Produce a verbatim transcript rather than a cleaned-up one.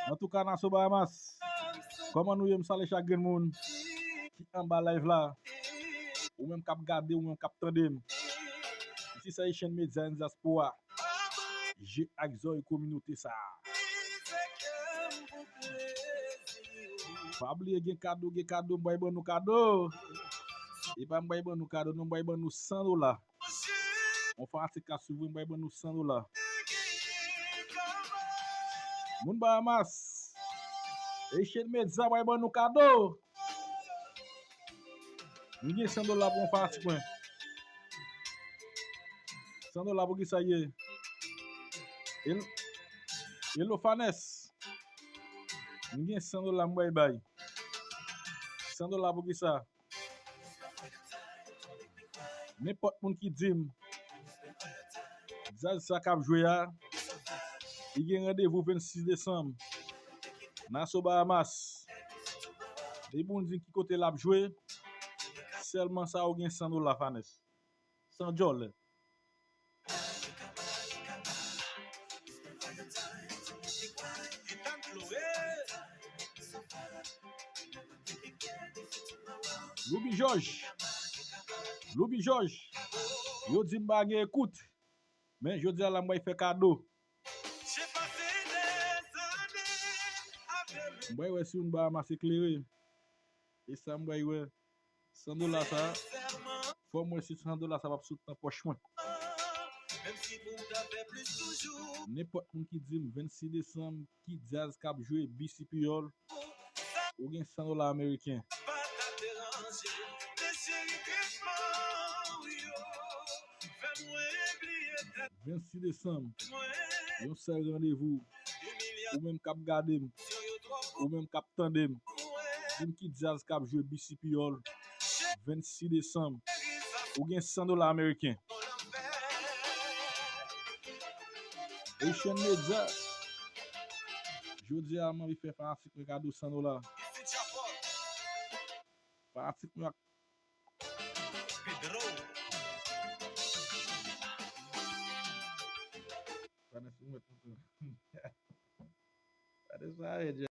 Antouka, Naso Bahamas, kòman nou ye? M salye chak grenn moun ki anba live la. Ou menm k ap gade, ou menm k ap tande m. Isi se Haitian Media and Diaspora. Je ak zòrèy kominote sa a. Pa bliye gen kado, gen kado, m bay ban nou kado. Epa m bay ban nou kado, non, m bay ban nou san dola. Yon fanatik k ap swiv mwen, bay ban nou san dola. Moun Bahamas, Haitian Media bay ban nou kado. M gen san dola pou yon fanatik mwen. San dola pou kisa ye? El-, Elofanes. M gen san dola m bay bay. San dola pou kisa? Nenpòt moun ki di m djaz sa k ap jwe a, li gen randevou vennsis desanm, Naso Bahamas. Depi moun di m ki kote l ap jwe, sèlman sa ou gen san dola, Fanes. San djòlè. Loubi Jòj. Loubi Jòj. Yo di m pa gen ekout. Men jodi a la, m bay fè kado. M bay wè si yon Bahamas eklere. E sa m bay wè. San dola sa, fò m wè si san dola sa p ap sot nan pòch mwen. Nenpòt moun ki di m vennsis desanm, ki djaz k ap jwe, B C P Hall, ou gen san dola ameriken. Vennsis desanm, yon sèl randevou. Ou menm k ap gade m, ou menm k ap tande m, di m ki djaz k ap jwe B C P Hall, vennsis desanm. Ou gen san dola ameriken. Haitian Media. Jodi a, m anvi fè fanatik mwen kado san dola. Fanatik mwen ak Pedro. Fanatik mwen. Gade sa,